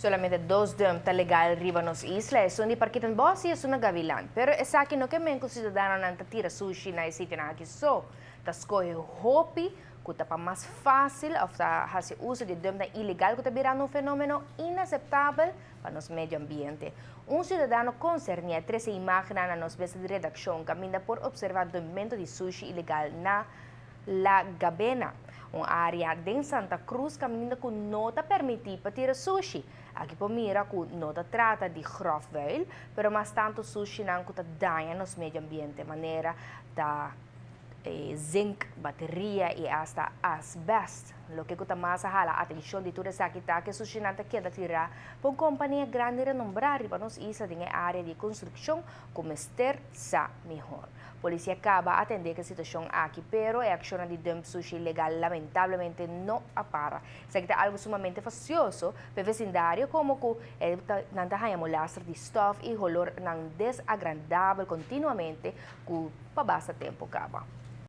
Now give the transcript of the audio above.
Solamente dos dump ta legal riba nos isla, esun di Parkietenbos y esun na Gavilan. Pero esaki no ke men ku siudadanonan ta tira sushi na e sitionan aki so. Ta skohe hopi ku ta pa mas fásil òf ta hasi uso di e dumpnan ilegal ku ta birando un fenómeno inaseptabel pa nos medio ambiente. Un siudadano konserní a trese imágennan na nos mesa di redakshon kaminda por opservá dumpmentu di sushi ilegal na La Gabena, un área den Santa Cruz kaminda ku no ta permití pa tira sushi. Aki por mira ku no ta trata di gròf vuil, pero mas tantu sushinan ku ta daña nos medio ambiente, manera ta zink, bateria i asta asbèst. Loke ku ta mas a hala atenshon di tur esaki ta ku e sushinan ta keda tirá pa un kompania grandi renombrá riba nos isla den e área di konstrukshon ku mester sa mihor. Polis ya kaba atendé ku e situashon aki, pero e akshonnan di dump sushi ilegal lamentablemente no a para. Esaki ta algu sumamente fastioso pa e vesindario komo ku e nan ta haña molaster di stòf i holornan desagrandabel kontinuamente ku pa basta tempu kaba.